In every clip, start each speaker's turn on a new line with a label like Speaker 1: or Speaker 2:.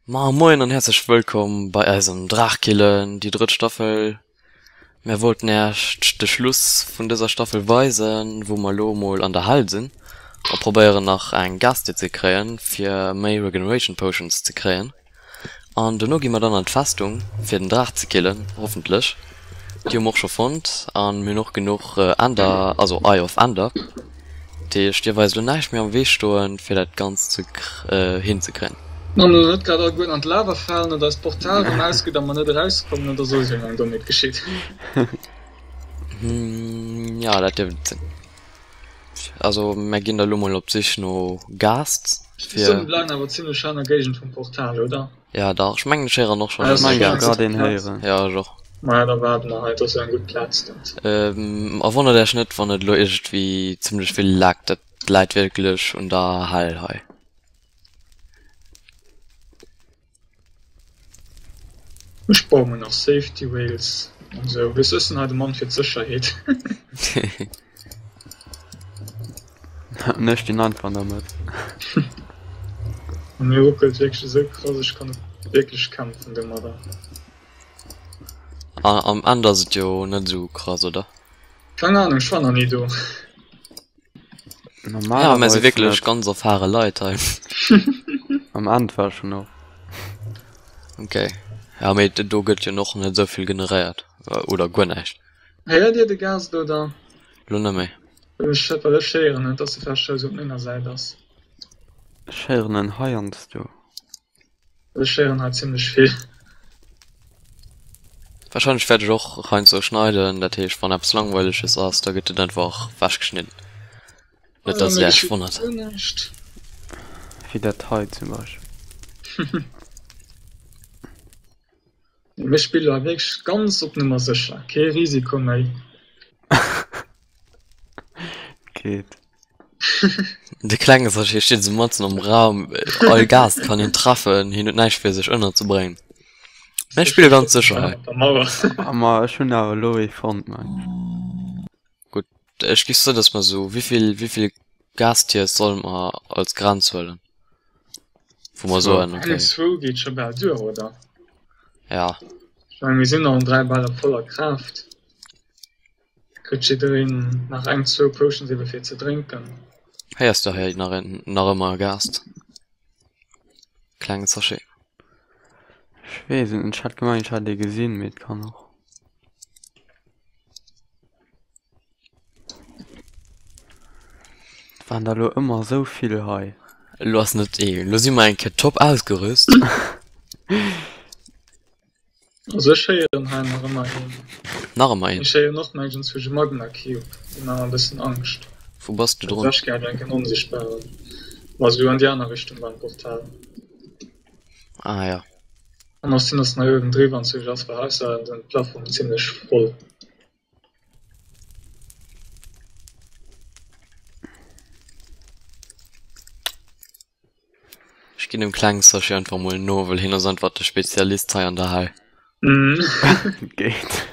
Speaker 1: Ma moien an häerzlech wëllkomm bei eisem Draachkillen, déi drëtt Staffel. Mär wollten Äech de Schluss vun dëser Staffel weisen, wou mer elo mol an der Hal sinn a probéieren nach eng Gastdier ze kréien, fir méi Regeneration Potions ze kréien. An dono gi mer dann an d'Festung fir den Draach ze killen, hoffentlech. Déi hu mer och scho fonnt an mir hunn och genuch Ender, also Eye of Ender. Dat heescht, dierf eis elo näischt méi am Wee stoen, fir dat Ganzt ze hinzekréien.
Speaker 2: Wann elo net grad alleguerten an d'Lava falen oder eist Portal erëm ausgeet a mer net erauskommen oder soss iergendeng Dommheet geschitt.
Speaker 1: Jo, dat dierft et sinn. Also mär ginn da elo mol op d'Sich no Ghasts,
Speaker 2: fir. D'Sonne bleiwen awer zimlech an der Géigend vum Portal, oder?
Speaker 1: Ja dach, ech mengen ech héieren och schon
Speaker 2: Ech
Speaker 3: mengen grad een héieren.
Speaker 1: Ja ech och.
Speaker 2: Maja da waarde mer hei, et ass jo eng gutt Plaz dat.
Speaker 1: A wonnert äech net wann et elo iergendwéi zimlech vill laggt, dat läit wierklech un der Hell hei.
Speaker 2: Ech baue mer nach Safety Rails an esou, weess ech sinn hei de Mann fir d'Sécherheet.
Speaker 3: An ech stinn einfach an der Mëtt.
Speaker 2: An mir ruckelt wierklech esou krass, ech kann net wierklech kämpfen domadder.
Speaker 1: A am End ass et jo net esou krass, oder?
Speaker 2: Keng Ahnung, ech war nach ni do.
Speaker 1: Ja, mir si wierklech ganz erfare Leit hei.
Speaker 3: Am End war ech schon och.
Speaker 1: Okay. Ja, mee do gëtt jo och net esou vill generéiert, oder guer näischt.
Speaker 2: Héiert dir de Gast oder?
Speaker 1: Lo net méi.
Speaker 2: Ech well ech héieren en, dass e vläicht hei esou op menger Säit ass.
Speaker 3: Ech héieren en heiansdo.
Speaker 2: Ech héieren hei zimlech vill.
Speaker 1: Wahrscheinlech wäert ech och heiansdo schneiden, dat heescht wann eppes langweileges ass, da gëtt et einfach wechgeschnidden. Net dass dir iech wonnert.
Speaker 3: Wéi dat hei zum Beispill.
Speaker 2: Mir spille hei wierklech ganz op Nummer sécher, kee Risiko méi.
Speaker 3: Geet.
Speaker 1: De Klenge sech, hie steet esou matzen am Raum, all Gast kann hien treffen, hien huet näischt fir sech ënnerzebréngen. Mir spille ganz sécher hei.
Speaker 3: Ma ech hunn awer elo ee fonnt, meng ech.
Speaker 1: Gutt, ech géif soen, datt mer esou, wéivill, wéivill Gastiers solle mer als Grenz huelen? Wou mer soen,
Speaker 2: okay. Eng, zwou geet scho bal duer, oder?
Speaker 1: Ja.
Speaker 2: Ech mengen, mir sinn allen 3 bal op voller Kraaft. Kritt jiddereen nach eng, zwou Potions ebe fir ze drénken.
Speaker 1: Héiers de hei nach en, nach ëmmer e Gast? Klenge Sachet.
Speaker 3: Ech weess et net, ech hat gemengt ech hätt ee gesinn, mee et kann och. Et waren der elo ëmmer esou vill hei.
Speaker 1: Elo ass net ee, elo si mer eng Kéier top ausgerüst.
Speaker 2: Also ech héieren hei nach ëmmer een.
Speaker 1: Nach ëmmer een?
Speaker 2: Ech héieren och mengen zu de Magma Cube, déi maachen mer e bëssen Angscht.
Speaker 1: Wou bass du drun?
Speaker 2: Ech gär enken onsichtbaren. Ma sou an déi aner Richtung beim Portal.
Speaker 1: Ah ja.
Speaker 2: An och sinn ass nei uewen driwwer an zu Jasper Hausser den Plafong zimlech voll.
Speaker 1: Ech ginn dem klengen Sashi einfach mol no, well hien ass einfach de Spezialist hei an der Hal.
Speaker 3: Geet.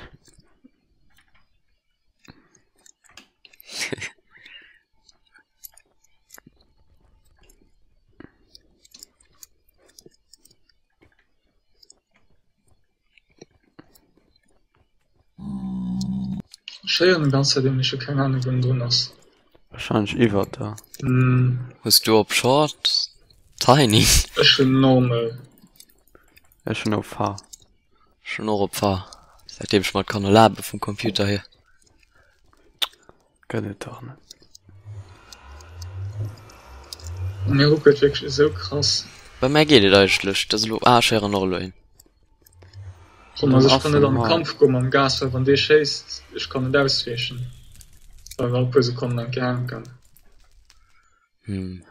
Speaker 2: Ech héieren en ganz Zäit een, mee ech hu keng Ahnung wou en drun ass.
Speaker 3: Wahrscheinlech iwwert der.
Speaker 1: Hues du op Short Tiny?
Speaker 2: Ech hunn normal.
Speaker 3: Ech hunn op Far.
Speaker 1: Ech hunn och op Far, säitdeem ech mer et kann erlabe vum Computer hier.
Speaker 3: Gëtt et dach net.
Speaker 2: Mir ruckelt wierklech esou krass.
Speaker 1: Bei mär geet et eigentlech, dat ass elo, ah ech héieren och elo een.
Speaker 2: Thomas, ech kann net an den Kampf goen mam Gas, well wann dee schéisst, ech kann net ausweechen. Bleiwen all puer Sekonnen eng Kéier hänken.
Speaker 1: Hm.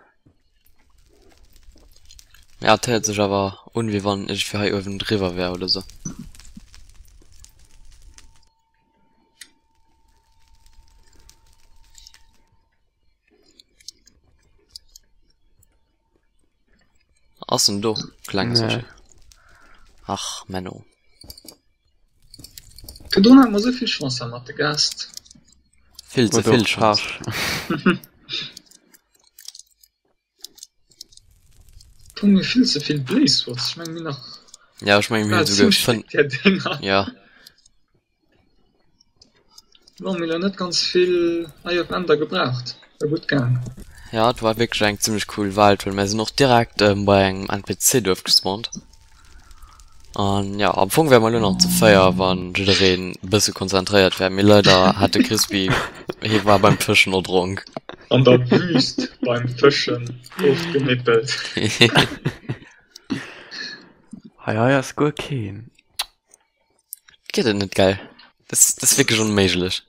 Speaker 1: Ja, et héiert sech awer un, wéi wann iergendwéi hei uewen driwwer wär oder sou. Ass en do, klenge
Speaker 3: Nee.
Speaker 1: Sachet? Ach, Menno.
Speaker 2: Virdrun hate mer esou vill Chance mat de Gäscht.
Speaker 1: Vill ze
Speaker 3: Oder
Speaker 1: vill
Speaker 3: och
Speaker 1: Chance.
Speaker 3: Pech.
Speaker 2: Fong mir vill ze vill Blaze Rods. Ech mengen mir nach
Speaker 1: Ja, ech mengen mir
Speaker 2: bal
Speaker 1: hunn souguer
Speaker 2: 10
Speaker 1: 5.
Speaker 2: Stéck där Dénger.
Speaker 1: Ja.
Speaker 2: Bon, mir hu net ganz vill Eye of Ender gebraucht. War gutt gaang.
Speaker 1: Ja, et war wierklech eng zimmlech cool Welt, well mir sinn och direkt bei engem NPC-Duerf gespawnt. An ja, am Fong wäre mer elo nach zu 4, wann jiddereen e bësse konzentréiert wär, mee leider hat de Crispy, hie war beim Fëschen erdronk.
Speaker 2: An der Wüst beim Fëschen ofgenippelt.
Speaker 3: Hei hei ass guer keen.
Speaker 1: Geet et net gell? Dat ass wierklech onméiglech.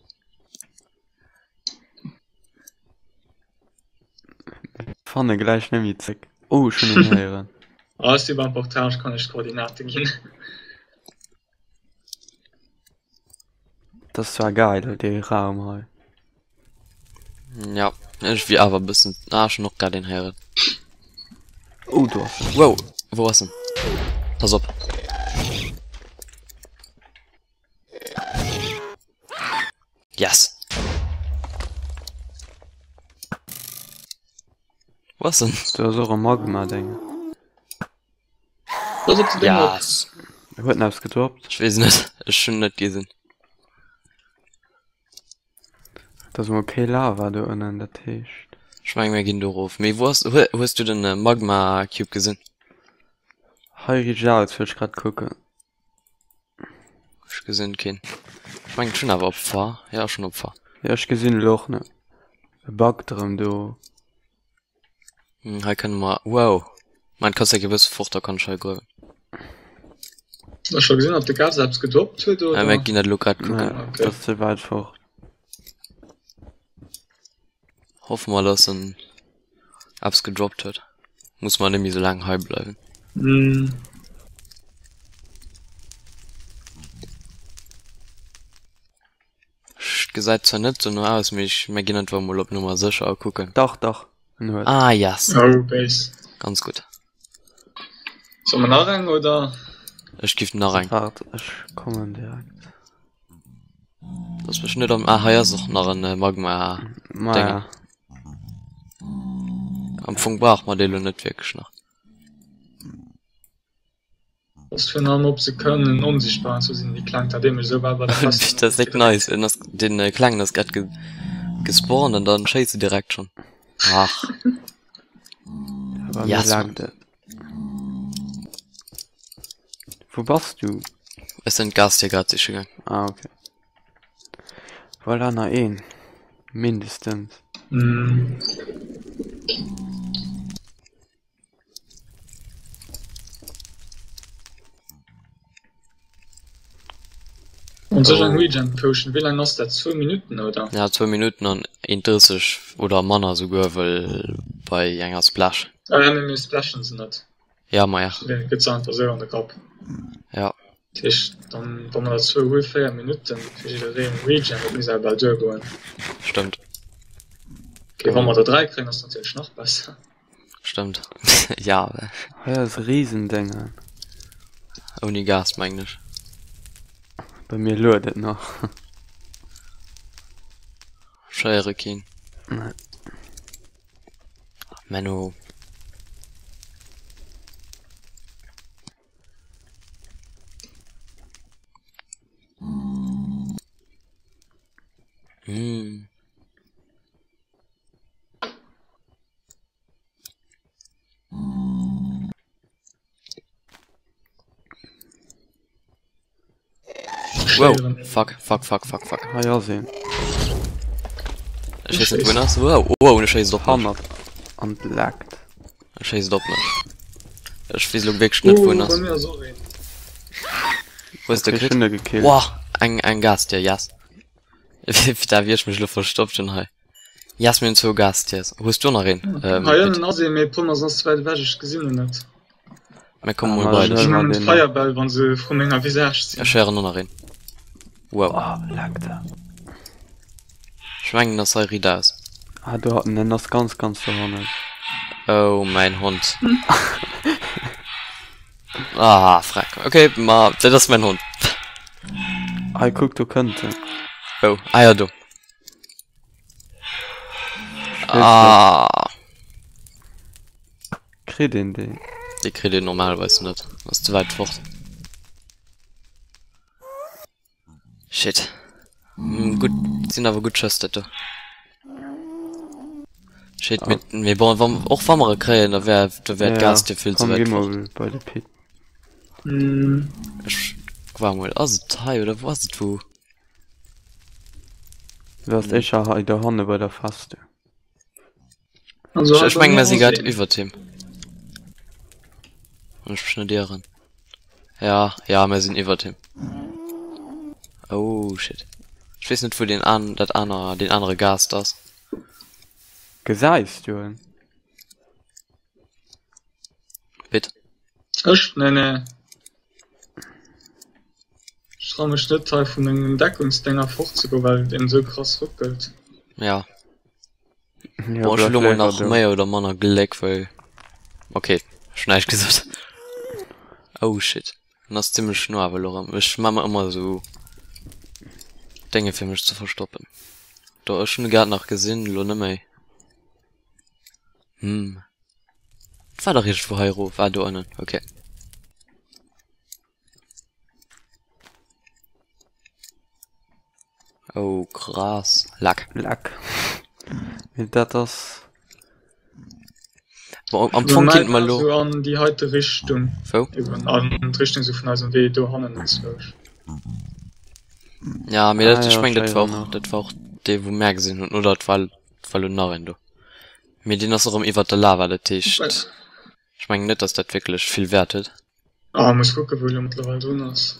Speaker 3: Fanne gläich net méi zréck. Oh, ech hunn en héieren.
Speaker 2: Ah, ech si beim Portal, ech kann iech d'Koordinate ginn.
Speaker 3: Dat ass zwar geil, dee Raum hei.
Speaker 1: Ja, ech wier awer e bëssen. Ah, ech hunn och grad een héieren.
Speaker 3: Oh, do ass en.
Speaker 1: Wow, wou ass en? Pass op. Yes! Wou ass en?
Speaker 3: Do ass och e Magma-Ding.
Speaker 2: Pass op de Ding op.
Speaker 1: Yes!
Speaker 3: Huet en eppes gedroppt?
Speaker 1: Ech weess net, ech hunn net gesinn.
Speaker 3: Et ass emol kee Lava do ënnen, dat heescht.
Speaker 1: Ech menge mir ginn do erof. Mee wou ass, hues du den Magma Cube gesinn?
Speaker 3: Hei riicht aus, wëll ech grad kucken.
Speaker 1: Ech gesinn keen. Ech mengen ech hunn awer Opfer. Ja ech hunn Opfer.
Speaker 3: Ja ech gesinn elo och net. E buggt erëm do.
Speaker 1: Hm, hei kënne mer. Wow. Mein kannst ja gewëss fort, da kann ech hei gruewen.
Speaker 2: Ech scho gesinn, ob de Gas eppes gedroppt huet
Speaker 1: Ja,
Speaker 2: oder.
Speaker 1: mir ginn dat elo grad kucken.
Speaker 3: Nee,
Speaker 2: Okay.
Speaker 3: dat ass ze wäit fort.
Speaker 1: Hoffe mer, dass en eppes gedroppt huet. Muss mer net méi sou laang hei bleiwen.
Speaker 2: Mm.
Speaker 1: Et gesäit zwar net dono aus, mee ech, mir ginn einfach mol op Nummer sécher a kucken.
Speaker 3: Dach, dach, en huet.
Speaker 1: Ah, yes.
Speaker 2: Oh, Base.
Speaker 1: Ganz gutt.
Speaker 2: Solle mer nach eng oder?
Speaker 1: Ech giff nach eng.
Speaker 3: Waart, ech kommen direkt.
Speaker 1: Lass mech net am. Ah, hei ass och nach en Magma.
Speaker 3: Maja.
Speaker 1: Am Fong brauche mer dee lo net wierklech nach.
Speaker 2: Ass virun allem op se kënnen onsichtbar an sou sinn déi kleng dat eemol esou war bei der Festung.
Speaker 1: Dat ass déck nice. En ass den klengen ass grad ge gespawnt an dann schéisst e direkt schon. Ach.
Speaker 3: Bei mir
Speaker 1: Yes,
Speaker 3: laggt et. Wou bass du?
Speaker 1: Ech sinn d'Gas dir grad siche gaang.
Speaker 3: Ah okay. Voilà nach een. Mindestens.
Speaker 2: Mm. An sech eng Regen Potion, wéi laang ass dat? Zwou Minutten oder?
Speaker 1: Ja, zwou Minutten an 1,30 oder manner souguer, wëll bei enger Splash.
Speaker 2: Ah ja, mee mir splashen se net.
Speaker 1: Ja, ma ja.
Speaker 2: Dee gëtt se einfach esou an de Kapp.
Speaker 1: Ja.
Speaker 2: Dat heescht, dann, wa mer der zwou hu, 4 Minutten fir jiddereen Regen, dat misst awer bal duergoen.
Speaker 1: Stëmmt.
Speaker 2: Okay, wa mer der 3 kréien, ass natierlech nach besser.
Speaker 1: Stëmmt. Ja.
Speaker 3: Hei ass Riesendéngen.
Speaker 1: Ouni Gas, mengen ech.
Speaker 3: Bei mir lued et nach.
Speaker 1: Ech héiere keen.
Speaker 3: Nee.
Speaker 1: Menno. Hm. Wow, fuck, fuck, fuck, fuck, fuck.
Speaker 3: Hei ass een.
Speaker 1: Ech weess net wou en ass. Wow, wow, en schéisst op mech.
Speaker 3: Hannert an laggt.
Speaker 1: En schéisst op mech. Ech weess elo wierklech net wou en
Speaker 2: Oh, bei
Speaker 1: ass.
Speaker 2: mir ass och een.
Speaker 1: Hues de
Speaker 3: Okay, ech
Speaker 1: kritt?
Speaker 3: hunn e gekillt.
Speaker 1: Wow, eng, eng Gastier, yes. Da wéi ech mech elo verstoppt hunn hei. Yes, mir hunn zwou Gastiers. Hues du nach een, ähm,
Speaker 2: Hei
Speaker 1: Pit?
Speaker 2: ënnen ass een, mee Problem ass, en ass ze wäit ewech, ech gesinn en net.
Speaker 1: Mir kommen
Speaker 3: Ah,
Speaker 1: mol
Speaker 3: ma
Speaker 1: bei
Speaker 3: dann
Speaker 1: dech.
Speaker 2: Ech
Speaker 3: huele mer
Speaker 2: hunn
Speaker 3: deen nach.
Speaker 2: Feierbäll, wann se vru menger Visage sinn.
Speaker 1: Ech héieren och nach een. Wow.
Speaker 3: Oh, laggt.
Speaker 1: Ech mengen ass hei riit aus.
Speaker 3: Ah, do, en ass ganz, ganz dohannen.
Speaker 1: Oh, mäin Hond. Ah, freck. Okay, ma dat ass mäin Hond.
Speaker 3: Hei, kuck, do kënnt en.
Speaker 1: Wou? Ah ja, do.
Speaker 3: Ech weess net.
Speaker 1: Ah.
Speaker 3: Kritt een deen?
Speaker 1: Dee kritt een normalerweis net, ass ze wäit fort. Shit. Gutt, sinn awer gutt Schëss dat do. Shit, mee, mee bon, wann, och wa mer e kréien, da wär, da wär d'Gas-Dier vill ze
Speaker 3: Komm,
Speaker 1: wäit
Speaker 3: gi
Speaker 1: fort.
Speaker 3: mol bei de Pit.
Speaker 1: Ech war mol, ass et hei oder wou ass et wou?
Speaker 3: Du ass éischer hei dohanne bei der Festung.
Speaker 2: Also,
Speaker 1: Ech, ech
Speaker 2: bei
Speaker 1: meng
Speaker 2: mir
Speaker 1: mer si
Speaker 2: ass
Speaker 1: grad
Speaker 2: een.
Speaker 1: iwwert him. Wann ech mech net ieren. Ja, ja, mer sinn iwwert him. Oh shit. Ech weess net wou deen an, dat aner, deen anere Gast ass.
Speaker 3: Gesäis du en?
Speaker 1: Bitt?
Speaker 2: Ech? Nee, nee. Ech trau mech net hei vun mengem Deckungsdénger fortzegoen, well et een esou krass ruckelt.
Speaker 1: Ja.
Speaker 3: Ja,
Speaker 1: Bon, ech
Speaker 3: bleif
Speaker 1: hu lo mol
Speaker 3: léiwer
Speaker 1: nach
Speaker 3: do.
Speaker 1: méi oder manner Gléck, well ok, ech hunn näischt gesot. Oh shit, en ass zimmlech no awer elo erëm. Ech maa mer ëmmer esou Dénge fir mech ze verstoppen. Do, ech hunn e grad nach gesinn, elo net méi. Hm, et war dach iergendwou hei erof. Ah, do ënnen, ok. Oh krass. Lack.
Speaker 3: Lack. Mee dat ass.
Speaker 1: Bon, am Fong kinnt mer lo.
Speaker 2: Sou an déi heite Richtung.
Speaker 1: Wou?
Speaker 2: Eben an d'Richtung sou vun eisem Wee do hannen enzwousch.
Speaker 1: Ja, mee
Speaker 3: Ah
Speaker 1: dat, ech
Speaker 3: ja,
Speaker 1: meng
Speaker 3: ech
Speaker 1: dat war
Speaker 3: héieren
Speaker 1: och,
Speaker 3: nach.
Speaker 1: dat war och dee wou mär gesinn hunn, oder et war, et war lo nach een do. Mee deen ass erëm iwwert der Lava, dat heescht, ech mengen net, dass dat wierklech vill Wäert huet.
Speaker 2: Ah, muss kucken wou elo mëttlerweil drun ass.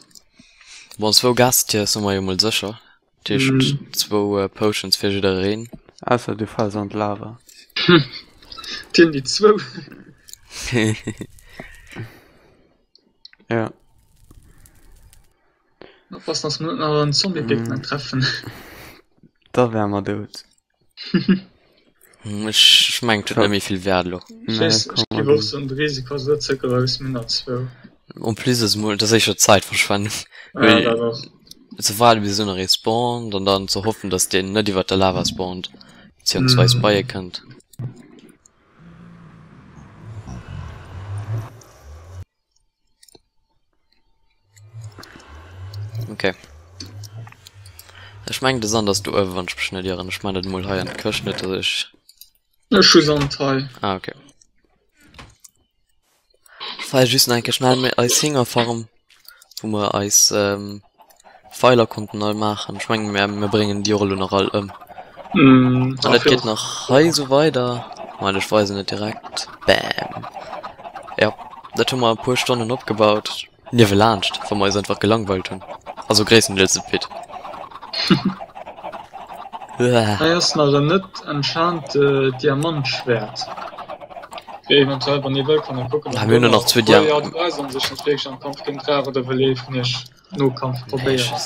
Speaker 1: Bon, zwou Gastiers hu mer jo mol sécher. Dat heescht zwou Potions fir jiddereen.
Speaker 3: Ausser du fäls an d'Lava.
Speaker 2: D'hinn déi zwou.
Speaker 3: Ja.
Speaker 2: Oppassen dass mer net nach en Zombie-Gegner treffen.
Speaker 3: Da wäre mer dout.
Speaker 1: Hm, ech mengen et huet net méi vill Wäert elo.
Speaker 2: Ech weess, ech géif och soen, de Risiko ass net ze grouss, mir hunn der zwou.
Speaker 1: En plus ass emol, dat ass éischter Zäitverschwendung,
Speaker 2: Ja, dat och.
Speaker 1: ze waarde bis en respawnt an dann ze hoffen, datt deen net iwwer der Lava spawnt, beziehungsweis bei e kënnt. Okay. Ech mengen de Sand ass do uewen, wann ech mech net ieren. Ech man dat emol hei an d'Këscht, net datt ech.
Speaker 2: Ech hu Sand hei.
Speaker 1: Ah, okay. Ech feier just nach eng Kéier schnell eis Hingerfarm, wou mer eis Pfeiler konnten all maachen. Ech mengen mir mir bréngen déi och elo nach all ëm.
Speaker 2: Mm,
Speaker 1: An et geet nach hei esou weider. Moment, ech weisen et direkt. Bam. Ja, dat hu mer e puer Stonnen opgebaut. Niewelaanscht, wa mer eis einfach gelangweilt hunn. Also gréisstendeels de Pit.
Speaker 2: Hei ass nach en net enchante Diamantschwert. Fir eventuell wann ee wëll kann e kucken.
Speaker 1: Ah, mir hunn nach zwou Diam.
Speaker 2: Jo, du brauchs an sech net wierklech am Kampf géint Draach oder wëll ee vun iech Nokampf probéieren.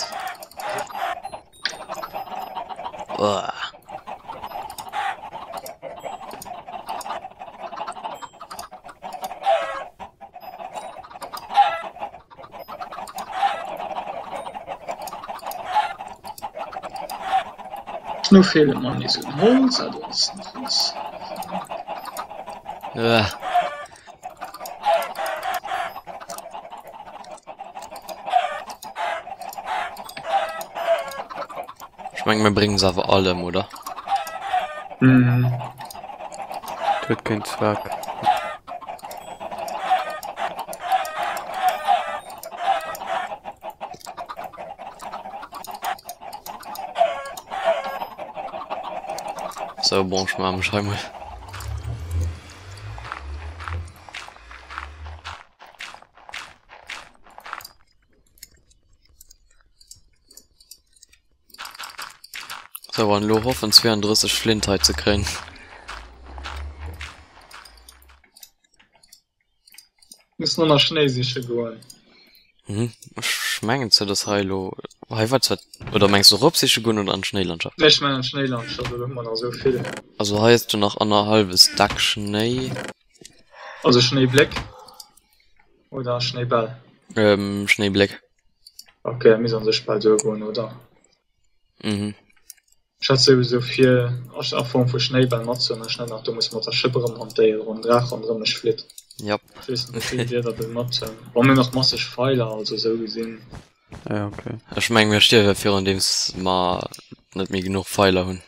Speaker 1: Uah.
Speaker 2: No feele mer nees un Holz, ah do ass nach Holz.
Speaker 1: Uah. Ech mengen mir bréngen se awer all ëm, oder?
Speaker 2: Mhm.
Speaker 3: Huet keen Zweck.
Speaker 1: Sou, bon, ech maache mech hei mol. Sou, an elo hoffen 32 Flint hei ze kréien.
Speaker 2: Muss no nach Schnéi siche goen.
Speaker 1: Mhm. Ech mengen zwar, dass hei elo, hei war zwar, oder mengs du erop siche goen oder an d'Schnéilandschaft?
Speaker 2: Nee, ech mengen an d'Schnéilandschaft, do hu mer nach esou vill.
Speaker 1: Also hei ass do nach annerhallwe Stack Schnéi.
Speaker 2: Also Schnéibléck oder Schnéibäll?
Speaker 1: Ähm, Schnéibléck.
Speaker 2: Ok, mir sollen sech bal duergoen, oder?
Speaker 1: Mhm.
Speaker 2: Ech hat souwisou vir, a Form vu Schnéibäll matzehuelen, ech net nach do muss mat der Schëpp erëm hantéieren, wann den Draach ronderëm mech flitt.
Speaker 1: Jop.
Speaker 2: Ech weess net, wéi vill dir der do mat. Bon, mir hunn och masseg Feiler, also esou gesinn.
Speaker 3: Ja, okay.
Speaker 1: Ech meng mir stierwe virun deems mer net méi genuch Feiler hunn.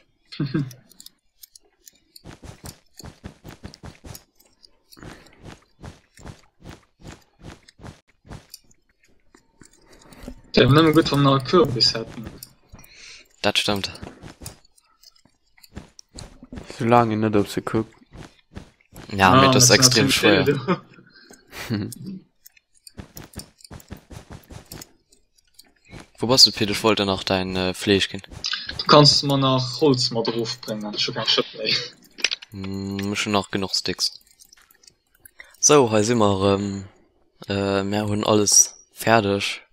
Speaker 2: Wär nëmme gutt, wa mer nach e Kürbis hätten.
Speaker 1: Dat stëmmt.
Speaker 3: Soulaang een net op se kuckt.
Speaker 1: Ja, mee dat ass extrem schwéier. Wou bass du Pit? Ech wollt der nach däin Fleesch ginn.
Speaker 2: Du kanns mer nach Holz mat erofbréngen, ech hu keng Schëpp méi.
Speaker 1: Ech hunn nach genuch Sticks. Sou, hei si mer erëm. Mär hunn alles fäerdeg.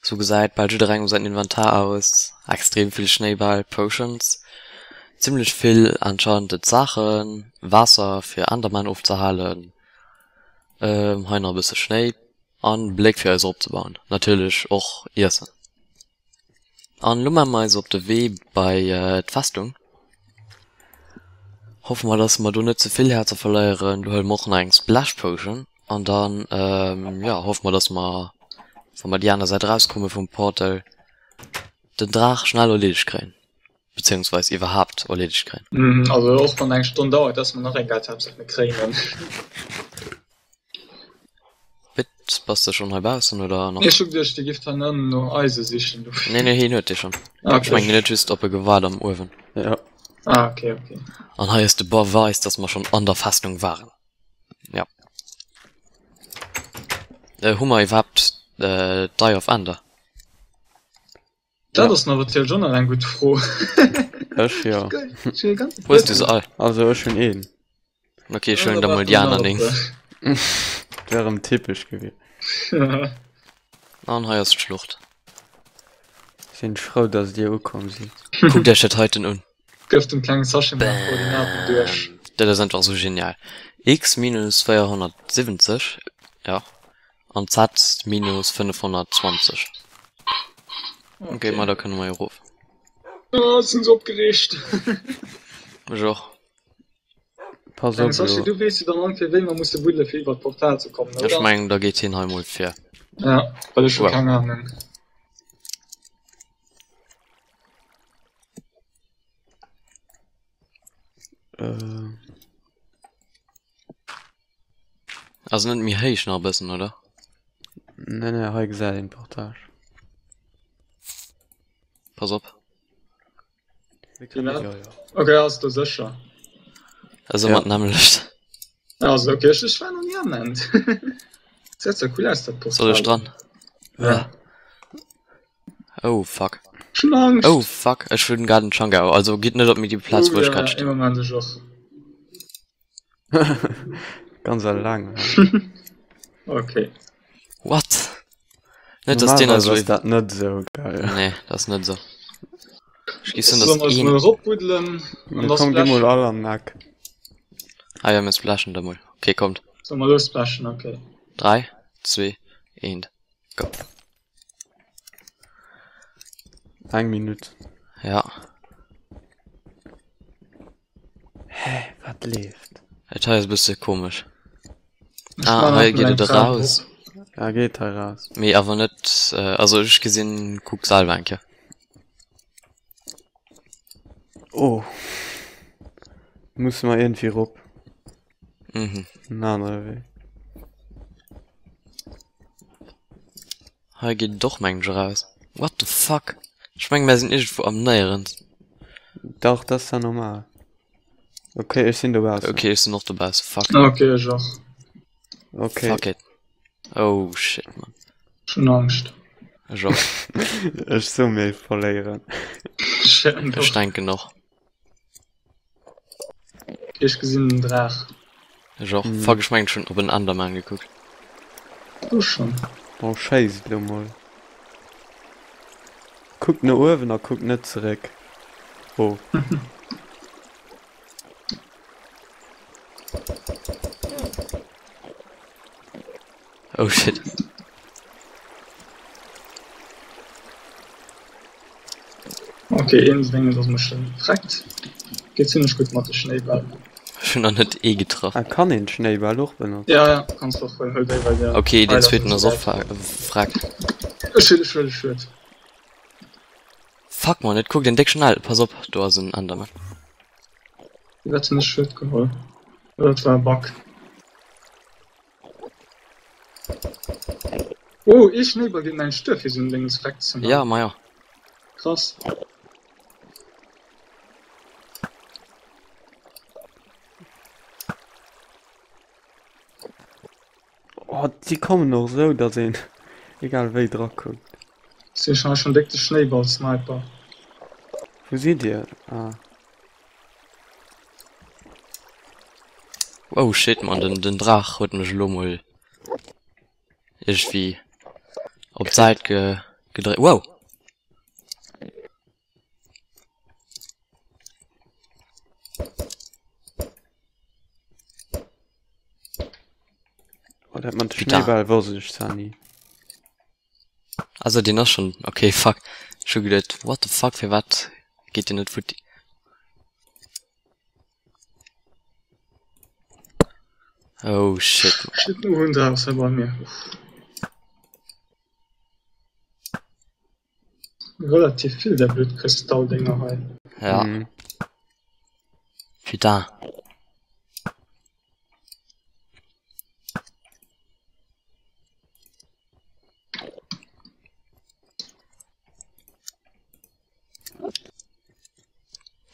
Speaker 1: Sou gesäit bal jidderengem säin Inventar aus. Extrem vill Schnéibäll, Potions, zimmlech vill enchanted Saachen, Waasser fir Enderman ofzehalen, hei nach e bësse Schnéi an Bléck fir eis eropzebauen. Natierlech och Iessen. An elo maache mer eis op de Wee bei d'Festung. Hoffe mer dass mer do net ze vill Häerzer verléieren. Do huele mer och nach eng Splash Potion an dann jo hoffe mer dass mer wa mer déi aner Säit erauskomme vum Portal den Draach schnell erleedegt kréien, beziehungsweis iwwerhaapt erleedegt
Speaker 2: kréien. Also och wann eng Stonn dauert, ass mer nach egal, Haaptsaach mir kréien en.
Speaker 1: Pit, bass de schonn heibaussen oder nach?
Speaker 2: Ech hu geduecht, dir gifft hannendran no Eise sichen, dofir.
Speaker 1: Nee, nee, hien huet déi schonn. Ech mengen, hien huet just op e gewaart am Uewen.
Speaker 3: Ja.
Speaker 2: Ah, okay, okay.
Speaker 1: An hei ass de Beweis, dass mer schonn an der Festung waren. Ja. Hu mer iwwerhaapt d'Eye of Ender?
Speaker 2: Dat ass natierlech och nach eng gutt Fro.
Speaker 3: Ech jo.
Speaker 1: Hues du se all?
Speaker 3: Also ech hunn een.
Speaker 1: Ok, ech huelen da mol déi aner 9.
Speaker 3: Dat wär erëm typesch gewiescht.
Speaker 1: An hei ass d'Schlucht.
Speaker 3: Sinn frou dass dir ukomm sidd.
Speaker 1: Kuckt iech dat heiten un.
Speaker 2: Gëff dem klengen Sascha mol d'Koordinaten duerch.
Speaker 1: Bam! Dat ass einfach sou genial. X minus 470, ja. An Z minus 520. Ok, ma da kënne mer jo erof.
Speaker 2: Oh, ech sinn sou opgereegt.
Speaker 1: Ech och.
Speaker 3: Pass op
Speaker 2: Sascha,
Speaker 3: elo.
Speaker 2: du weess jo dann ongeféier wéi mer musse buddele fir iwwer d'Portal ze kommen,
Speaker 1: Ech
Speaker 2: oder?
Speaker 1: mengen da geet hien hei mol vir.
Speaker 2: Ja, well ech hu
Speaker 1: Well.
Speaker 2: keng Ahnung.
Speaker 3: Äh.
Speaker 1: Ass net méi héich nach e bëssen, oder?
Speaker 3: Nee, nee, hei gesäit een d'Portage.
Speaker 1: Pass op.
Speaker 3: Jo, jo.
Speaker 2: Okay, ass do sécher?
Speaker 1: Ass ëmmer d'nämmlecht.
Speaker 2: Also okay, ech, ech war nach ni am End. Seet zwar cool aus, dat Portal.
Speaker 1: Soll ech dran?
Speaker 2: Ja.
Speaker 1: Oh fuck.
Speaker 2: Ech hunn Angscht.
Speaker 1: Oh fuck, ech hunn grad en Chunk au. Also gitt net op méi déi Plaz,
Speaker 2: Oh
Speaker 1: wou ech
Speaker 2: ja,
Speaker 1: grad
Speaker 2: ee
Speaker 1: stinn.
Speaker 2: Moment, ech och.
Speaker 3: Ganz alleng.
Speaker 2: Okay.
Speaker 1: What? Net dass deen
Speaker 3: Normalerweis
Speaker 1: also
Speaker 3: ass dat net sou geil.
Speaker 1: Nee, dat ass net sou. Ech gi soen,
Speaker 2: Solle
Speaker 1: dass
Speaker 2: mer eis
Speaker 1: een
Speaker 2: mol eropbuddelen an
Speaker 3: Mir
Speaker 2: da
Speaker 3: komm, gi mol
Speaker 2: splashen?
Speaker 3: all an den Eck.
Speaker 1: Ah ja, mir splashen da mol. Okay, kommt.
Speaker 2: Solle mer elo splashen? Okay.
Speaker 1: 3, 2, 1, go.
Speaker 3: Eng Minutt.
Speaker 1: Ja.
Speaker 3: Hä, wat leeft?
Speaker 1: Et hei ass e bësse komesch.
Speaker 2: Ech
Speaker 1: Ah,
Speaker 2: man
Speaker 1: hei
Speaker 2: nach mol
Speaker 1: geet
Speaker 2: eng
Speaker 1: et
Speaker 2: Trap
Speaker 1: eraus.
Speaker 2: op.
Speaker 3: Ja, geet hei raus.
Speaker 1: Mee awer net, also ech gesinn, kuck selwer eng Kéier.
Speaker 3: Oh. Musse mer iergendwéi rop.
Speaker 1: Mhm.
Speaker 3: En anere Wee.
Speaker 1: Hei geet et och mengen ech eraus. What the fuck? Ech mengen mär sinn iergendwou am Néierens.
Speaker 3: Dach, dat ass da normal. Ok, ech sinn dobaussen.
Speaker 1: Ok, ech sinn och dobaussen. Fuck.
Speaker 2: Ok, ech och.
Speaker 3: Ok.
Speaker 1: Fuck it. Oh shit, man.
Speaker 2: Ech hunn Angscht.
Speaker 1: Ech och.
Speaker 3: Ech so mir verléieren.
Speaker 1: Ech denken och.
Speaker 2: Ech gesinn den Draach.
Speaker 1: Ech och. Fuck, ech mengen ech hunn op en Enderman gekuckt.
Speaker 2: Du schon.
Speaker 3: Bon, schéisst elo mol. Kuckt no uewen a kuckt net zeréck. Oh.
Speaker 1: Oh shit.
Speaker 2: Ok, een Dréngend ass mech schon freckt. Geet zimlech gutt mat de Schnéibäll.
Speaker 1: Ech hunn nach net ee getraff.
Speaker 3: Ah, kann een Schnéiball och benotzen?
Speaker 2: Ja, ja, kanns du och huelen. Huel déi, well der
Speaker 1: Okay, deen
Speaker 2: Pfeiler
Speaker 1: zweeten
Speaker 2: sinn
Speaker 1: ass
Speaker 2: ze
Speaker 1: och
Speaker 2: wäit.
Speaker 1: frag.
Speaker 2: Ech huet, ech huet, ech huet.
Speaker 1: Fuck man, et kuckt een déck schnell. Pass op, do ass en Enderman.
Speaker 2: Wat hunn ech Schued geholl? Oh, dat war e Bug. Oh, ee Schnéiball geet näischt duer fir esou en Déngens weg ze man.
Speaker 1: Ja, ma ja.
Speaker 2: Krass.
Speaker 3: Oh, déi kommen och esou, datt een egal wéi dra kuckt.
Speaker 2: Sinn ech hei schon déck de Schnéiball-Sniper.
Speaker 3: Wou sidd dir? Ah.
Speaker 1: Oh shit man, den, den Draach huet mech elo mol iergendwéi op d'Säit ge, gedréit. Wow!
Speaker 3: Oh, dat mat de Schnéiball wosst ech zwar ni.
Speaker 1: Also deen ass schon okay fuck ech hu geduet what the fuck firwat geet deen net futti. Oh shit.
Speaker 2: Shit no hunn se ass bei mir. Relativ vill der blöd Kristalldinger hei.
Speaker 1: Ja.
Speaker 3: Mhm.
Speaker 1: Putain.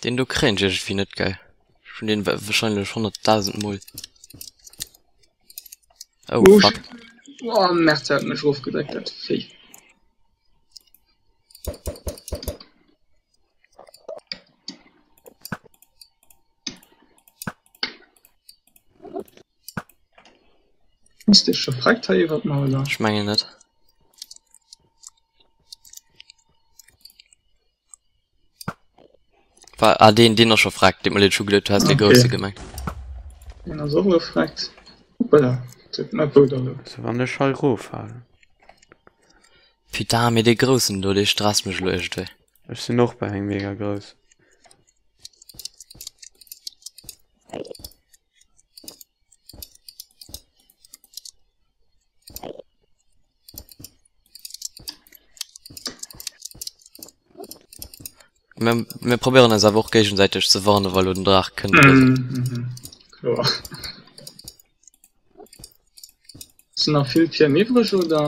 Speaker 1: Den do kréien ech iergendwéi net, gell? Ech hunn deen wahrscheinlech 100.000 mol. Oh,
Speaker 2: Oh,
Speaker 1: fuck.
Speaker 2: shit. Oh, Merde, hat mech erofgedréckt, dat Véi. Ass dee scho freckt hei iwwert mer, oder?
Speaker 1: Ech mengen net. War, ah, deen, deen ass scho freckt. Deet mer leed, ech hu geduet, du häss dee
Speaker 2: Okay.
Speaker 1: grousse gemengt.
Speaker 2: Deen ass och elo freckt. Hoppala, dat huet mer wou da lo.
Speaker 3: Also wann ech hei roffalen.
Speaker 1: Putain, mee dee groussen do, dee stresst mech elo iergendwéi.
Speaker 3: Ech sinn och bei engem mega grouss.
Speaker 1: Mir, mir probéieren eis awer och géigesäiteg ze warnen, wa lo den Draach kënnt oder sou.
Speaker 2: Mhm, mhm. Kloer. Sinn nach vill Tierm iwwreg, oder?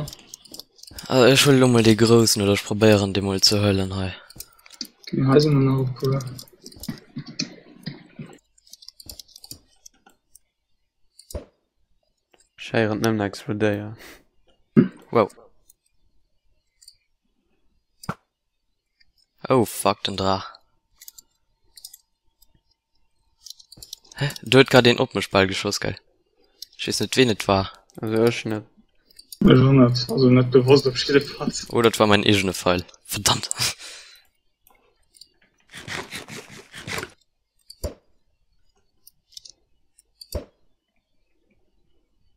Speaker 1: Also ech huelen elo mol dee groussen, oder ech probéieren dee mol ze huelen hei.
Speaker 2: Okay, hei sinn der nach e puer.
Speaker 3: Ech héieren et nëmmen explodéieren.
Speaker 1: Wow. Oh fuck, den Draach. Hä? Do huet grad een op mech bal geschoss, gell? Ech weess net ween et war.
Speaker 3: Also ech net.
Speaker 2: Ech och net, also net bewosst op jiddefalls.
Speaker 1: Oh, dat war mäin eegene Feil. Verdammt.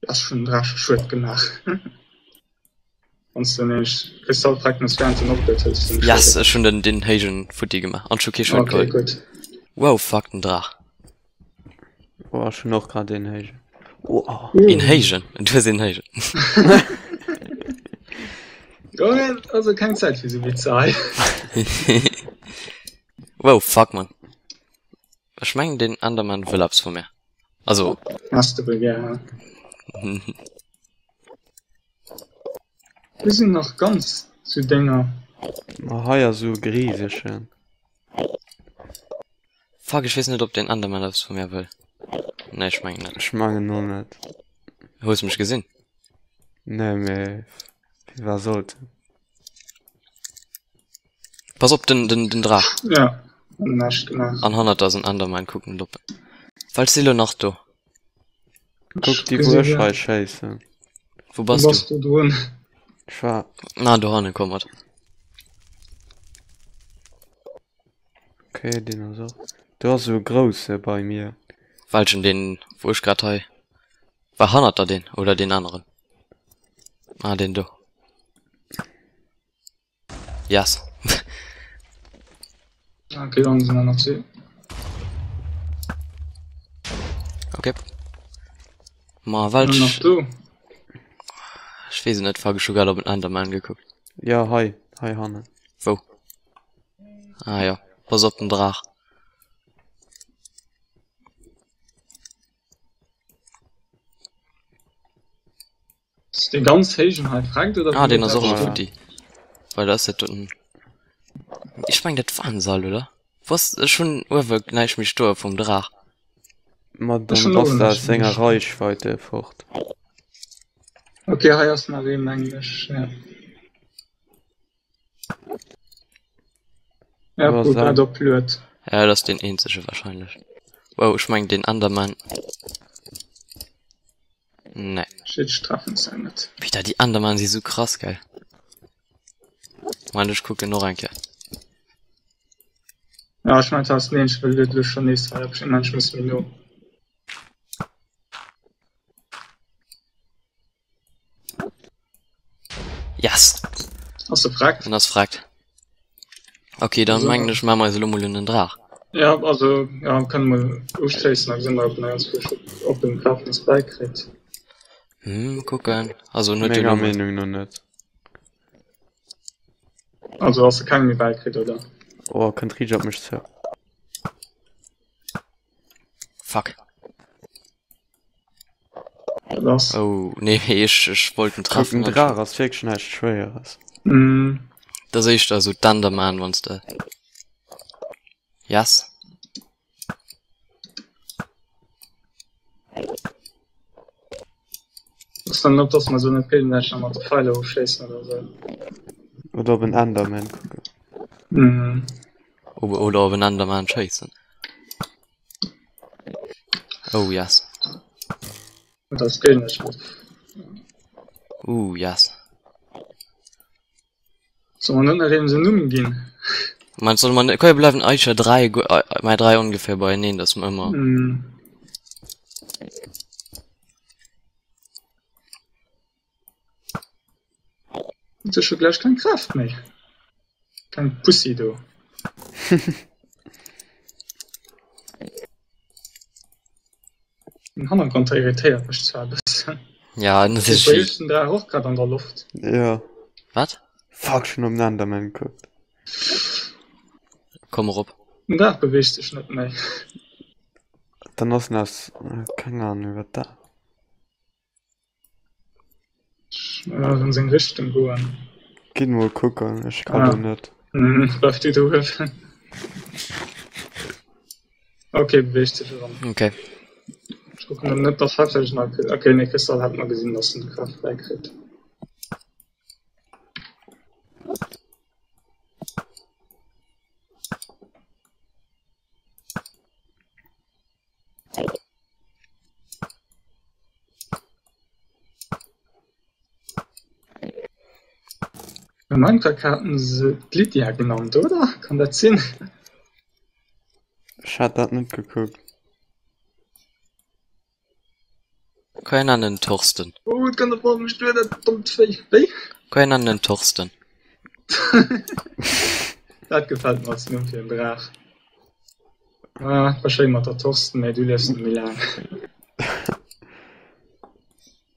Speaker 2: Ass schon Drache Schued gemaach. Wann du nämlech Kristallfragments während den Update hues du den
Speaker 1: Yes,
Speaker 2: Schued.
Speaker 1: ech hunn den den héijen futti gemaach an ech hu kee Schued
Speaker 2: Okay,
Speaker 1: geholl.
Speaker 2: gutt.
Speaker 1: Wow, fuck den Draach.
Speaker 3: Oh, ech hunn och grad een héijen. Oh.
Speaker 1: Een héijen? Du hues een héijen.
Speaker 2: Dorian, also keng Zäit fir sou Witzer hei.
Speaker 1: Wow, fuck man. Ech mengen den Enderman wëll eppes vu mir. Also.
Speaker 2: Has de wuel gär, he? Do sinn nach ganz sou Dénger.
Speaker 3: Ma hei ass sou e grisegen.
Speaker 1: Fuck, ech weess net op den Enderman eppes vu mir wëll. Nee, ech mengen net.
Speaker 3: Ech mengen och net.
Speaker 1: Hues mech gesinn?
Speaker 3: Nee, mee firwat sollt en?
Speaker 1: Pass op den den den Draach.
Speaker 2: Ja, hun näischt gemaach.
Speaker 1: An hannert der ass en Enderman, kucken net op. Welch si lo nach do?
Speaker 3: Kuck déi wou ech hei schéissen.
Speaker 1: Wou bass
Speaker 2: Bass
Speaker 1: du?
Speaker 2: du drun?
Speaker 3: Ech war.
Speaker 1: Na dohanne komm mat.
Speaker 3: Okay, deen ass och. Do ass esou e grousse bei mir.
Speaker 1: Welchen deen wou ech grad hei war hannert der deen oder deen aneren? Ah deen do. Yes.
Speaker 2: Okay, dann sinn der nach zwee.
Speaker 1: Okay. Ma well
Speaker 2: Nach
Speaker 1: ech,
Speaker 2: do.
Speaker 1: ech weess et net, fuck, ech hu grad op en Enderman gekuckt.
Speaker 3: Jo, hei, hei hannen.
Speaker 1: Wou? Ah jo, pass op den Draach.
Speaker 2: Ass dee ganz héijen hei freckt oder
Speaker 1: Ah, deen ass och
Speaker 3: Ja.
Speaker 1: elo futti. Well da ass dat doten. Ech meng dat waren se all, oder? Wou ass, ech hunn uewe näischt méi stoe vum Draach.
Speaker 3: Ma
Speaker 2: Ech
Speaker 3: dann
Speaker 2: hunn och
Speaker 3: ass
Speaker 2: näischt
Speaker 3: aus
Speaker 2: méi
Speaker 3: senger
Speaker 2: stoen.
Speaker 3: Reichweite fort.
Speaker 2: Okay, hei ass nach ee mengen ech, ja. Ja,
Speaker 3: Wo ass
Speaker 2: gut,
Speaker 3: en?
Speaker 2: dat op Lued.
Speaker 1: Ja, dat ass deen eenzege wahrscheinlech. Wow, ech meng deen Enderman. Nee.
Speaker 2: Shit, ech treffen se net.
Speaker 1: Peter, déi Enderman si sou krass, gell? Moment, ech kucken och eng Kéier.
Speaker 2: Ja, ech mengen, dat ass den eenzege, well lued elo schonn nees hei op. Ech mengen, ech muss méi no.
Speaker 1: Yes!
Speaker 2: Ass e vreckt?
Speaker 1: En ass vreckt. Okay, dann mengen ech, maache mer eis elo mol un den Draach.
Speaker 2: Ja, also, ja, kënne mol uschléissen, da gesinn mer, ob en eis op den Graf nees bäikritt.
Speaker 1: Hm, kucken. Also, en huet jo
Speaker 3: Menger
Speaker 1: elo mol.
Speaker 3: Meenung no net.
Speaker 2: Also ass e keng méi bäikritt, oder?
Speaker 3: Oh, kënnt riicht op mech zou.
Speaker 1: Fuck.
Speaker 2: Dat ass.
Speaker 1: Oh, nee, ech, ech wollt en
Speaker 3: Kuck,
Speaker 1: treffen.
Speaker 3: den Draach ass wierklech näischt Schwéieres.
Speaker 2: Mm.
Speaker 1: Dat ass éischter esou d'Enderman, wann s de. Yes.
Speaker 2: Ass dann net, dass mer sou net géigesäiteg nach mat de Pfeiler ofschéissen oder sou.
Speaker 3: Oder op en Enderman kucken.
Speaker 2: Mm.
Speaker 1: Oder op en Enderman schéissen. Oh yes.
Speaker 2: Dat ass géigesäiteg mat.
Speaker 1: Uh, yes.
Speaker 2: Soll mer net nach eem sen Numm ginn?
Speaker 1: Moment, solle mer net, komm mir bleiwen eicher 3, mei 3 ongeféier beieneen, dass mer ëmmer.
Speaker 2: Mm. Huet se scho gläich keng Kraaft méi? Kleng Pussy do. Den Hannergrond hei irritéiert mech zwar e bëssen.
Speaker 1: Ja, en ass
Speaker 2: Dee
Speaker 1: iergendwéi.
Speaker 2: den Draach och grad an der Loft.
Speaker 3: Ja.
Speaker 1: Wat?
Speaker 3: Fuck, ech hunn op den Enderman gekuckt.
Speaker 1: Komm erop.
Speaker 2: Den Draach beweegt sech net méi.
Speaker 3: Dann ass en aus, keng Ahnung wat dat.
Speaker 2: An seng Richtung goen.
Speaker 3: Ginn mol kucken, ech kann do net.
Speaker 2: Bleif du do uewen. Okay, beweegt sech erëm.
Speaker 1: Okay.
Speaker 2: Ech kucken net, dass haaptsächlech nach. Okay, nee, Kristall hat mer gesinn, dass en Kraaft bäikritt. Bei Minecraft haten se d'Lydia genannt, oder? Kann dat sinn?
Speaker 3: Ech hat dat net gekuckt.
Speaker 1: Komm mir nennen en Thorsten.
Speaker 2: Oh, et kënnt op mech duer, dat dommt Véi. Wéi?
Speaker 1: Komm mir nennen en Thorsten.
Speaker 2: Dat gefält mer als Numm fir en Draach. Ah, war schéin mat der Thorsten, mee du liefs net méi laang.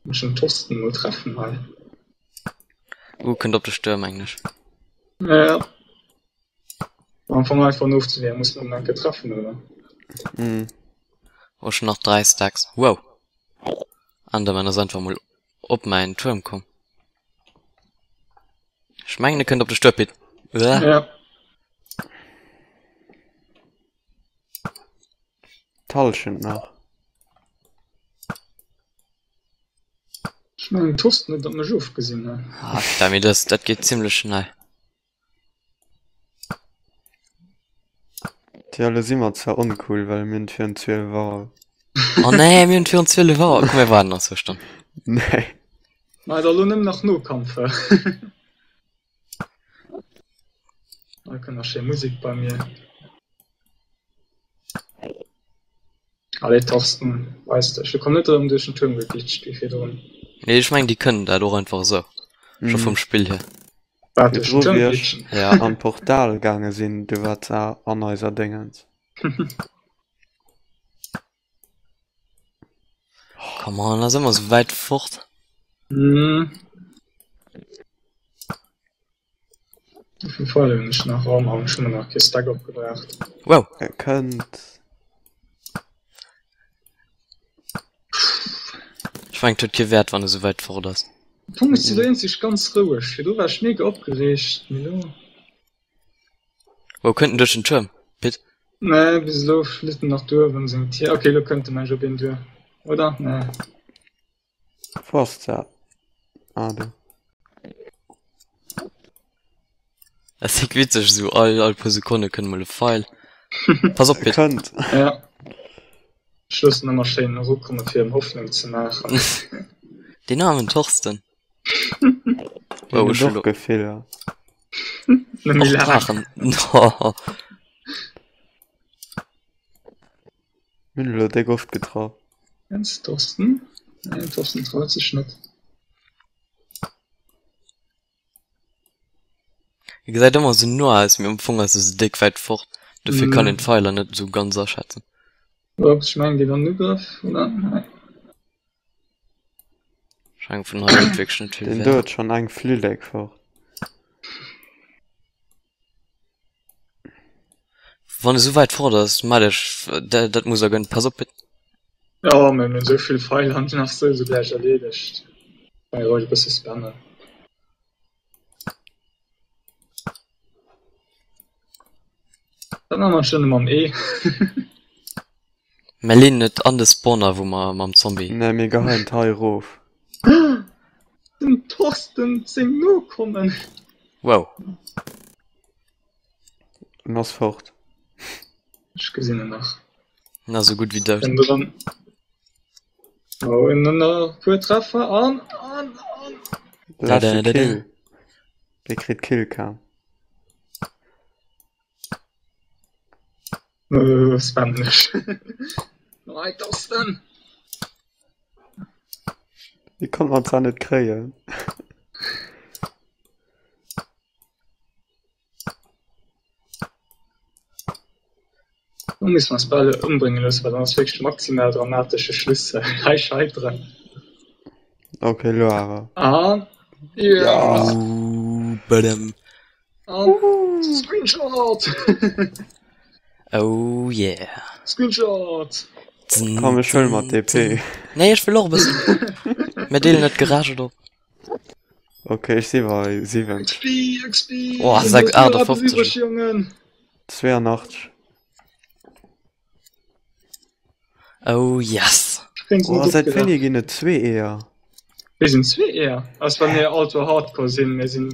Speaker 2: Muss den Thorsten mol treffen hei.
Speaker 1: Uh, kënnt op dech duer, mengen ech.
Speaker 2: Ja. War am Fong einfach en ofzeweeën, muss man enke treffen, oder?
Speaker 3: Mhm.
Speaker 1: Oh, schon nach 3 Stacks. Wow. Enderman ass einfach mol op mäin Tuerm komm. Ech mengen, e kënnt op dech duer, Pit. Uah.
Speaker 2: Ja.
Speaker 3: D'Hallschent nach.
Speaker 2: Ech mengen, d'Thorsten huet op mech ofgesinn, ne?
Speaker 1: Ah, putain, mee das, dat geet zimmlech schnell.
Speaker 3: Tja, elo si mer zwar oncool, well mir hunn et virun 12 Auer.
Speaker 1: Oh nee, mir hunn et virun 12 Auer. Komm, mir waarden nach zwou Stonnen.
Speaker 3: Nee.
Speaker 2: Ma da lo nëmmen nach Nokampf. Da kënnt nach schéi Musek bei mir. Allez Thorsten, weis dech. Du komm net erëm duerch den Tuerm geglitscht wéi virdrun.
Speaker 1: Nee, ech mengen déi kënnen dat och einfach esou. Scho vum Spill hier.
Speaker 2: Wat, duerch den
Speaker 3: Virdru
Speaker 2: Tuerm
Speaker 3: wéi ech
Speaker 2: glitschen?
Speaker 1: Ja.
Speaker 3: an d'Portal gaange sinn, du war zwar an eiser Déngens.
Speaker 1: Come on, ass ëmmer sou wäit fort.
Speaker 2: Mhm. Wéi vill Pfeiler hunn ech nach? Oh Mann, ech hu mer nach kee Stack opgebraucht.
Speaker 1: Wow.
Speaker 3: E kënnt.
Speaker 1: Ech mengen, et huet kee Wäert, wann e sou wäit fort ass.
Speaker 2: Am Fong ass si lo eenzeg ganz roueg. Virdru war ech mega opgereegt, mee lo.
Speaker 1: Wow, kënnt en duerch den Tuerm, Pit?
Speaker 2: Nee, bis elo flitt en nach duerwen seng Tier. Okay, lo kënnt e mensch op een duer. Oder? Nee.
Speaker 3: Wou ass dat? Ah, do.
Speaker 1: Dat ass déck witzeg, esou all, all puer Sekonne kënnt mol e Pfeil. Pass op,
Speaker 3: E
Speaker 1: Pit.
Speaker 3: kënnt.
Speaker 2: Ja. Ech loossen ëmmer schéin erukomme fir em Hoffnung ze maachen.
Speaker 1: Deen aarmen Thorsten.
Speaker 3: Deen
Speaker 1: Wow,
Speaker 3: huet
Speaker 1: ech hu
Speaker 3: och
Speaker 1: lo
Speaker 3: Gefiller.
Speaker 2: Net méi
Speaker 1: och
Speaker 2: laang.
Speaker 1: Draachen.
Speaker 3: Mir hunn elo déck oft getraff.
Speaker 2: Kennst Thorsten? Nee, Thorsten traut sech net.
Speaker 1: E gesäit ëmmer sou no aus, mee am Fong ass e sou déck wäit fort. Dofir kann een
Speaker 2: Mm.
Speaker 1: d'Pfeiler net sou ganz aschätzen.
Speaker 2: Ups, ech mengen, geet an den Ugrëff, oder? Nee.
Speaker 1: Scheng vun hei huet wierklech net vill
Speaker 3: Den do
Speaker 1: Wäert.
Speaker 3: huet schonn eng Flillek fort.
Speaker 1: Wann e sou wäit fort ass, mat ech, dat muss er gënnen. Pass op, Pit.
Speaker 2: Jo, mä mir hunn esou vill Feil an den ass souwisou gläich erleedegt. Kann ee roueg e bësse spammen. Dat maache mer schonn mam E.
Speaker 1: Mer leeën et an de Spawner wou mer mam Zombie.
Speaker 3: Nee mir geheien d'Hai erof.
Speaker 2: Dem Thorsten seng Nokommen.
Speaker 1: Wow.
Speaker 3: En ass fort.
Speaker 2: Ech gesinn en nach.
Speaker 1: En ass esou gutt wéi dout.
Speaker 2: Kënnt erëm. Oh, en nach e puer Treffer an an an.
Speaker 3: Leschte Kill. Dee kritt Killcam.
Speaker 2: Äh, spammen ech. Nei Thorsten.
Speaker 3: Déi konnt man zwar net kréien.
Speaker 2: Lo misst mer eis bal ëmbrénge loossen, well dann ass wierklech maximal dramatesche Schluss hei scheiteren.
Speaker 3: Okay, lo awer.
Speaker 2: An ja.
Speaker 1: Uh, badam.
Speaker 2: An Screenshot!
Speaker 1: Oh yeah.
Speaker 2: Screenshot!
Speaker 3: Komm, ech huele mer d'DP.
Speaker 1: Nee, ech wëll och e bëssen. Mir deelen et gerecht op.
Speaker 3: Ok, ech si bei 7.
Speaker 2: XP, XP!
Speaker 1: Oh, 6, 58.
Speaker 2: Jongen.
Speaker 3: 82.
Speaker 1: Oh yes!
Speaker 3: Oh, seit wéini ginn et zwee Eeër?
Speaker 2: Mir sinn zwee Eeër. Ass well mir Ultra Hardcore sinn. Mir sinn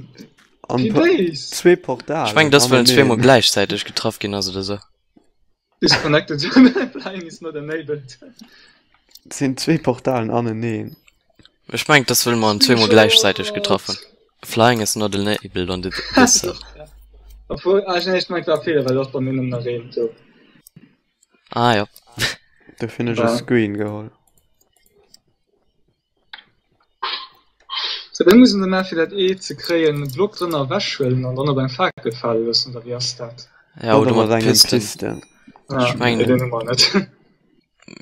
Speaker 3: An
Speaker 2: déi Béis.
Speaker 3: zwee Portalen.
Speaker 1: Ech mengen, dass well en zweemol gläichzäiteg getraff ginn ass oder sou.
Speaker 2: Disconnected flying is not enabled.
Speaker 3: Et sinn zwee Portalen aneneen.
Speaker 1: Ech mengen, dass well mer en zweemol gläichzäiteg getraff hunn. Flying is not enabled on this server.
Speaker 2: Obwuel, ah nee, ech mengen, et war e Feeler, well et ass bei mir nëmmen nach een do.
Speaker 1: Ah jo.
Speaker 3: Dofir hunn ech e Screen geholl.
Speaker 2: Sou, wéi muss een da maachen fir dat Ee ze kréien? E Block drënner ewechhuelen an dann op eng Fakel fale loossen, oder wéi ass dat?
Speaker 1: Ja,
Speaker 3: Oder
Speaker 1: oder
Speaker 3: mat
Speaker 1: mat
Speaker 3: engem
Speaker 1: Pisten.
Speaker 3: Pisten.
Speaker 2: Ah,
Speaker 1: Ech mengen-
Speaker 2: nee, deen hu mer net.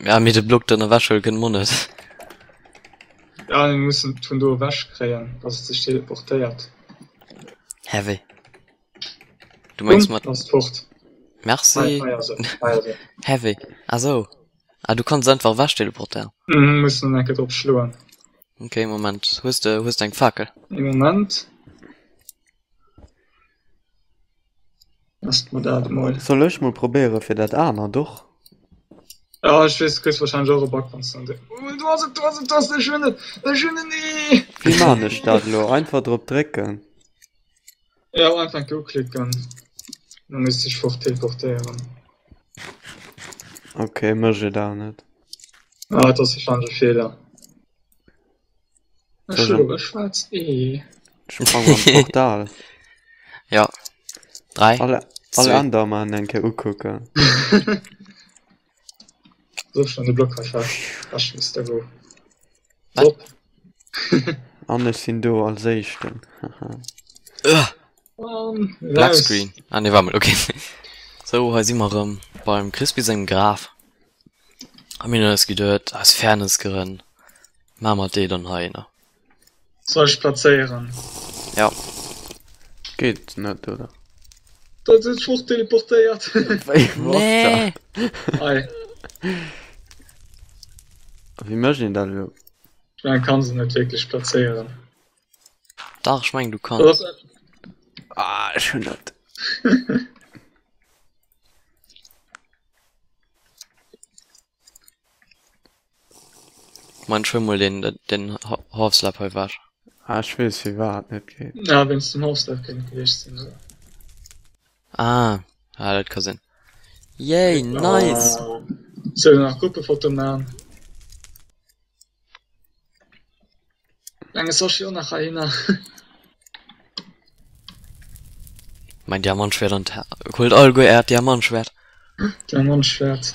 Speaker 1: Ja, mee de Block drënner ewechhuele kënne mer net.
Speaker 2: Ja, mir mussen et vun do ewech kréien, dass et sech teleportéiert.
Speaker 1: Hä, wéi? Du mengs
Speaker 2: Bumm,
Speaker 1: mat.
Speaker 2: ass et fort.
Speaker 1: Merci.
Speaker 2: Hei, hei ass et, hei ass et.
Speaker 1: Hä, wéi? Ah sou. Ah, du kanns einfach ewech teleportéieren.
Speaker 2: Mhm, mussen eng Kéier drop schloen.
Speaker 1: Ok, Moment. Hues de, hues de eng Fakel?
Speaker 2: Ee Moment. Lasst mer dat emol.
Speaker 3: Soll ech mol probéieren fir dat anert och?
Speaker 2: Ja, ech weess, du kriss wahrscheinlech och e Bug, wann s de an de. Oh, do ass et, do ass et, do ass et, ech hunn et, ech hunn en Ee!
Speaker 3: Wéi man ech dat elo? Einfach drop drécken?
Speaker 2: Ja, einfach eng Kéier uklicken, da misst sech fort teleportéieren.
Speaker 3: Ok, mécht et awer net.
Speaker 2: Ah, et ass wahrscheinlech e Feeler. Ech hunn elo e schwaarzt Ee.
Speaker 3: Sprang an d'Portal.
Speaker 1: Ja. 3,
Speaker 3: Alle, alle
Speaker 1: 2.
Speaker 3: Enderman eng Kéier ukucken.
Speaker 2: Soll schon de Block hei fest. Ech da go.
Speaker 1: Wat?
Speaker 2: Op.
Speaker 3: An ech sinn do als éischten. Haha.
Speaker 1: Ugh,
Speaker 2: An
Speaker 1: Black
Speaker 2: raus.
Speaker 1: Screen. Ah ne, war mol, okay. Sou, hei si mer erëm beim Crispy sengem Graf. A mir hunn eis geduet, aus Fairnessgrënn maache mer déi dann heihinner.
Speaker 2: Soll ech plazéieren?
Speaker 1: Ja.
Speaker 3: Geet net, oder?
Speaker 2: Da sinn fort teleportéiert.
Speaker 3: Wéi was
Speaker 1: Nee!
Speaker 3: da?
Speaker 2: Ei.
Speaker 3: Wéi mécht een dat elo?
Speaker 2: Ech mengen, kann se net wierklech plazéieren.
Speaker 1: Dach, ech mengen du kanns.
Speaker 3: Ah, ech hunn et.
Speaker 1: Moment, ech huel mol den, den Half-Slab hei ewech.
Speaker 3: Ah, ech weess firwat et net geet.
Speaker 2: Ja, wéinst dem Half-Slab kéint et gewiescht sinn, oder?
Speaker 1: Ah, ah, dat ka sinn. Yay, nice!
Speaker 2: Oh. Soll een nach Gruppefoto man? Menge soll ech och nach heihinner.
Speaker 1: Mein Diamantschwert an d'Ha Huelt alleguer äert Diamantschwert.
Speaker 2: Diamantschwert.